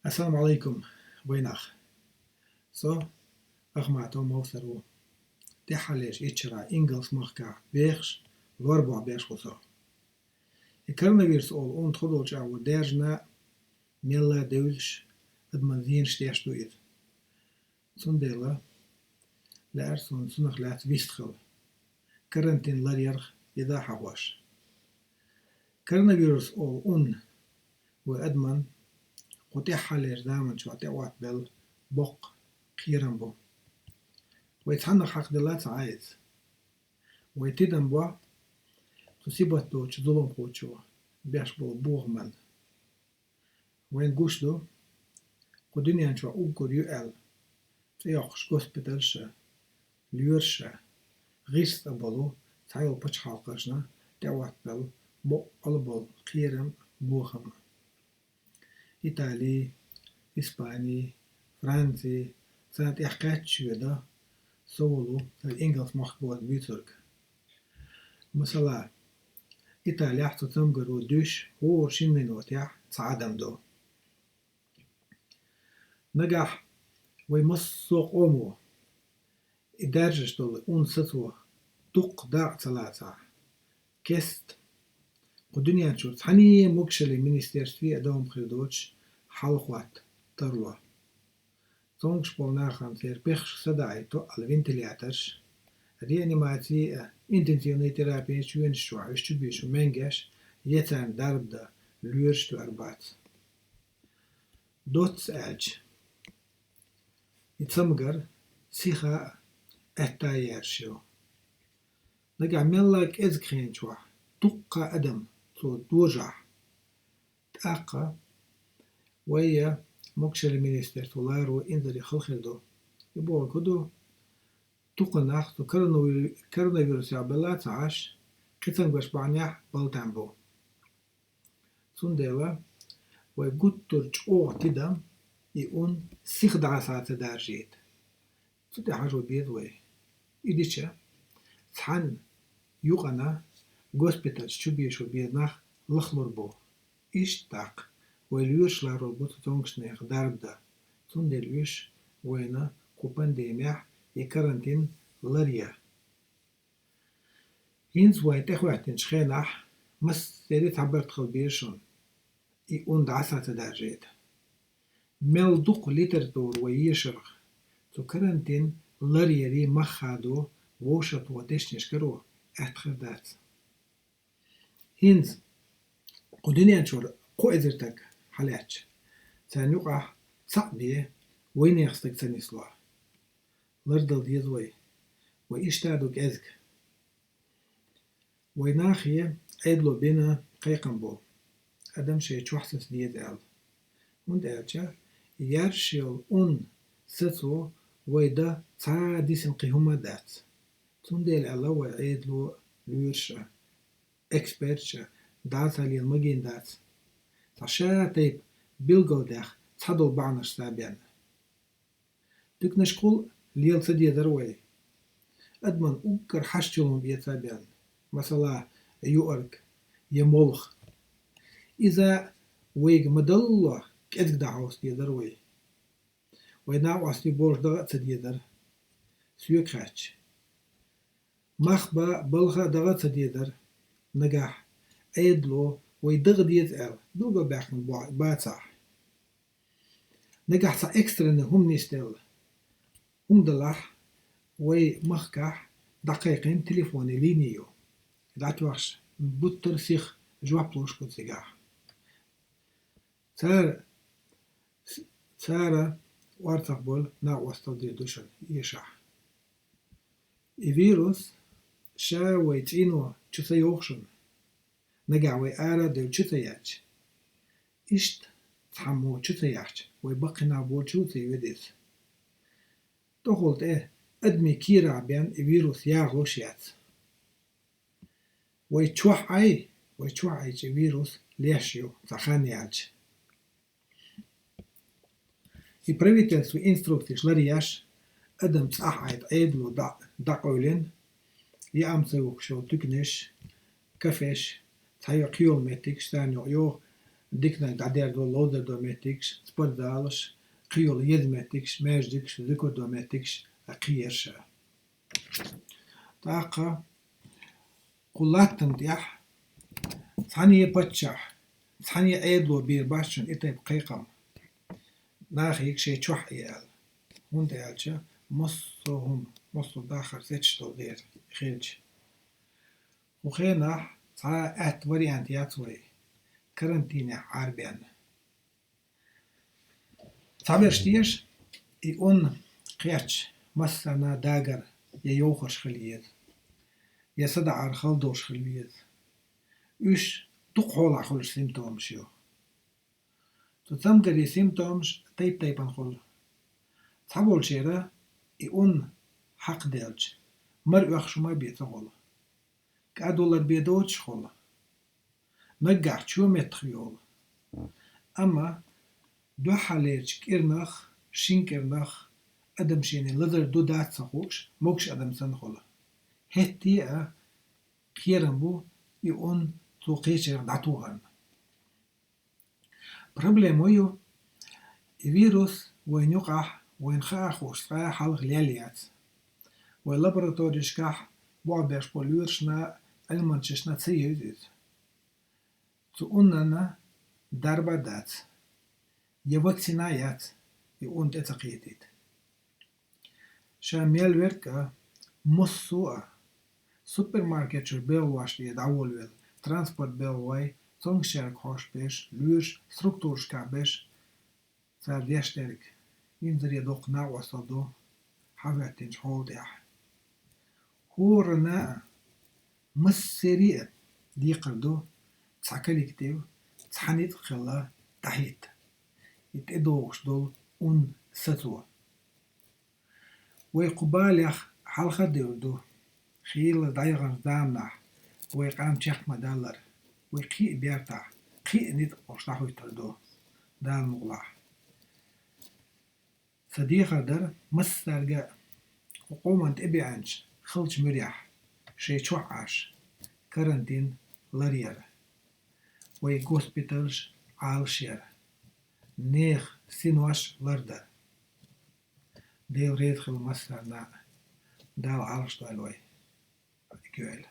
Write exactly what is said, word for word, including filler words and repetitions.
Ассаламу Ӏалайкум, вайнах. Со Ахматов Мовсар ву. ТӀеххьарча иччархьа ингалс махкахь бехаш, лорбохь беш ву со. И коронавирус олу ун тхо долчу агӀор даьржина, мелла девлаш, адамна зенаш деш ду иза. Цундела лаьара суна цунах лаьцна вистхила. Карантин ларъярх иза хьахош. Коронавирус олу ун вай адамна кху тӀаьххьарчу заманчохь тӀеӀоттабелла боккха кхерам бу. Вай цхьаннах хьакхаделла ца Ӏа иза. Вай тидам бо цу сибат доцучу зуламхочо беш болу бохаман. Вайна гуш ду, кху дуьнен чохь уггар ю аьлла цӀе йоккхуш госпитальш а, лоьраш а, гӀирс а болу цхьайолу пачхьалкхашна тӀеӀоттабелла боккъала болу кхерам а, бохам а. Итали, Испани, Франци, царна тӀехь кхаьчча шеда со волу, сан ингалс мохк боху буьйцург. Масала, Италехь цу цамгаро дуьш хӀора шина минотехь цхьа адам ду. Нагахь вай массо а къомо и даьржаш долу ун сацо дуккха дакъа ца лацахь, кеста кху дуьнен чуьра цхьаьна а могушаллин министерстве а дан хир доцуш хьал хӀотта тарло. Цомгуш болу нахана церан пехашка садаӀийта тоъал вентиляторш, реанимаци а, интенсивни терапин чоьнаш чохь уьш чу буьйшу маьнгеш, я царна дарба дан лоьраш а бац. Доцца аьлча, и цамгар сиха а, аьтта а яьржаш ю. Нагахь мелла кӀезиг хенчохь дуккха адам цо дожахь, тӀаккха вай я могушаллин министерство ларо инзаре хала хир ду. И бохург хӀун ду? Дукха нах цу коронавир-, коронавирусехь белла а ца Ӏаш, кхин цамгарш бахьанехь балтам бу. Цундела вай гуттар а чӀогӀа тидам и ун сиха дӀаса ца даржийта. Цу тӀехь хьажо беза вай. И дича, цхьана юкъана госпитальш чу бешо беза нах лахлур бу. Иштта тӀаккха вай лоьраш ларор бу цу цомгушнехан дарба дан. Цундела уьш вайна кху пандемехь и карантин ларъян. ХӀинца вайн тӀехӀоьттинчу хенахь массеран а цхьабарт хила беза шуна, и ун дӀаса ца даржийта. Мел дукха литература вай ешарх, цу карантин ларъяран мах хадо вовшахтоху дешнаш каро аьтта хир дац. ХӀинца кху дуьнен чуьра кхо эзар стаг хьалаьцча, царна юкъахь цхьаъ бен вайнехан стаг ца нисло. Лардала деза вай. Вай иштта а ду кӀезиг. Вай нахе Ӏедало бина кхайкхам бо, адам шайн чохь саца деза аьлла. ХӀунда аьлча яьржаш йолу ун сацо вай дан цхьа а дисина кхин хӀума а дац. Цундела аьлла вай Ӏедало, лоьраш а, эксперташ а, дӀаса лела магийна дац. Цхьа ша тайпа билгалдаьхна цхьадолу бахьанаш схьабеана. Туьканашкахула лела ца дезара вай. Адамна уггар хьашт йолу хӀума эца а бен, масала, юург я молха. Иза вайга ма-далло кӀезиг дӀахьовса дезара вай. Вай накъостий болуш дагӀа а ца дезара, соьга хаьттича. Мах бан балха а дагӀа а ца дезара, нагахь Ӏедало вай дагӀа деза аьлла билгалбаьккхина бо-, бацахь. Нагахь цхьа экстренный хӀума нисделла, хӀума далахь, вай махкахь дӀакхайкхина телефонан лини ю. ДӀатоьхча, буттар сиха жоп луш бу цигахь. Цара, цара орцахь болу накъосталла дийр ду шуна, эшахь. И вирус ша вай цӀийно чу ца йоху шуна, нагахь вай ара а девлла чу ца яьлча. Иштта цхьаммо чу ца яьхча, вай баккхий нах болчу а ца йоьду иза. ТӀехула тӀе адамийн кийрахь бен и вирус яхалуш яц. Вай чохь Ӏай, вай чохь Ӏайча вирус леш ю цхьа хан яьлча. И правительстван инструкцеш ларъеш, адам цӀахь Ӏайта Ӏедало дӀа-, дӀакъевлина, яам ца юхкуш йолу туьканаш, кафеш, цхьайолу кхийолу меттигаш царна юкъа йоху, диканиг дӀадерзо, ловзар до меттигаш, спортзалаш, кхыйола еза меттигаш, маьждигаш, зуькар до меттигаш а кхыйра ша. ТӀаккха кху латтана тӀехь цхьанне паччахь, цхьанне Ӏедало бийр бац шуна и тайпа кхайкхам, нахе шайн чохь Ӏе аьлла. ХӀунда аьлча массо а хӀума, массо а дахар сецаш долу дера хилча. Кху хенахь цхьа а атта вариант яц вай карантинехь Ӏарбенна. Цхьаберш теша, и ун кхетча, массарна дагар я йовхарш хила еза, я садаӀар хала долуш хила веза. Уьш дукха хьолахь хуьлуш симптомаш ю. Цу цамгарийн симптомаш тайп-тайпана хуьлу. Цхьаболчеран и ун хьакхаделча, мара оьхуш хӀума бен ца хуьлу. КӀадвалар бен доцуш хуьлу. Наггахь чо меттах йолу. Амма дуьххьарлерчу кӀирнах, шина кӀирнах адам шена лазар ду-дац ца хууш, могуш адам санна хуьлу. ХӀетте а кхерам бу и ун цо кхечарах дӀатохарна. Проблема ю, и вирус вайн юкъахь, вайна хаа хууш, цкъа а хьалха лелла яц. Вай лабораторишкахь болх беш болу лоьрашна а, Ӏилманчашна а ца евза иза. Цу уннана дарба а дац, я вакцина а яц и ун тӀе ца кхетийта. Ша мел верг а, массо а, супермаркет чуьра белхалошна тӀе дӀаволавелла, транспорт белхалой, цомгушчаьрга хьош берш, лоьраш, структурашкахь берш, цара деш дерг, инзаре доккха накъосталла ду хьахӀоьттинчу хьола тӀехь. ХӀоранна а, массеран а декхар ду цхьа коллектив, цхьа ницкъ хилла дӀахӀитта и тӀедогӀуш долу ун сацо. Вай кху балех хьалха а девр ду, хийла дӀаяханчу заманахь вай къам чекх ма-даллара, вай кхин а бертахь, кхин а ницкъ болуш дӀахӀуьттур ду, Дала мукъалахь. Сан дехар дара массаьрга а, кху къоман тӀебеанчу халчу муьрехь, шайн чохь Ӏаш, карантин ларъяр, вай госпиталш Ӏалашъяр, нехан синош лардар. Дела реза хуьлда массарна а, Дала Ӏалашдойла вай. Икоьйла.